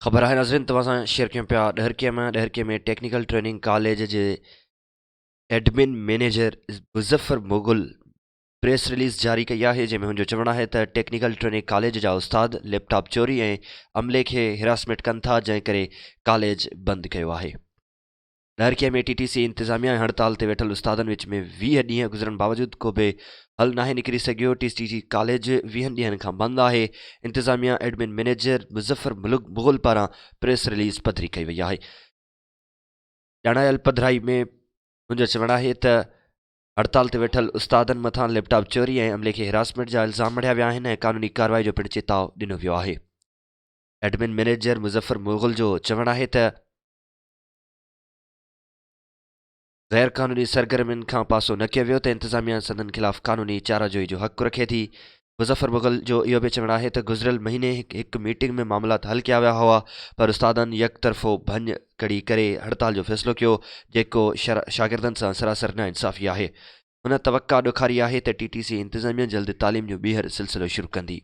خبر آهي ناظرين توهان سان شيئر ڪيون پيا ڏهرڪي مان ڏهرڪي ۾ ٽيڪنيڪل ٽريننگ ڪاليج جي admin manager Muzaffar Mughal press release جاري ڪئي آهي جنهن ۾ هن جو چوڻ آهي ته ٽيڪنيڪل ٽريننگ ڪاليج جا استاد ليپ ٽاپ چوري ۽ عملي کي هراسمينٽ ڪن ٿا جنهن ڪري ڪاليج بند ڪيو آهي. ڏهرڪي ۾ ٽي ٽي سي انتظاميا ۽ هڙتال تي ويٺل استادن وچ ۾ 20 ڏينهن گذرڻ باوجود ڪو به حل ناهي نڪري سگهيو، ٽي ٽي سي ڪاليج ويهن ڏينهن کان بند آهي، انتظاميا ايڊمن مئنيجر مظفر مغل پاران پريس رليز پڌري ڪئي وئي آهي. ڄاڻايل پڌرائي ۾ هن جو چوڻ آهي ته هڙتال تي ويٺل استادن مٿان ليپ ٽاپ چوري ۽ عملي کي هراسمينٽ جا الزام مڙهيا ويا آهن ۽ قانوني ڪارروائي جو پڻ چتاء ڏنو ويو آهي. ايڊمن مئنيجر مظفر مغل جو چوڻ آهي ته غير قانوني سرگرمين کان پاسو نه ڪيو ويو ته انتظاميا سندن خلاف قانوني چاراجوئي جو حق رکي ٿي. مظفر مغل جو اهو به چوڻ آهي ته گذريل مهيني هڪ ميٽنگ ۾ معاملات حل ڪيا ويا هئا پر استادن يڪ طرفو ڀڃ ڪڙي ڪري هڙتال جو فيصلو ڪيو جيڪو شاگردن سان سراسر ناانصافي آهي. هن توقع ڏکاري آهي ته ٽي ٽي سي انتظاميا جلد تعليم جو ٻيهر سلسلو شروع ڪندي.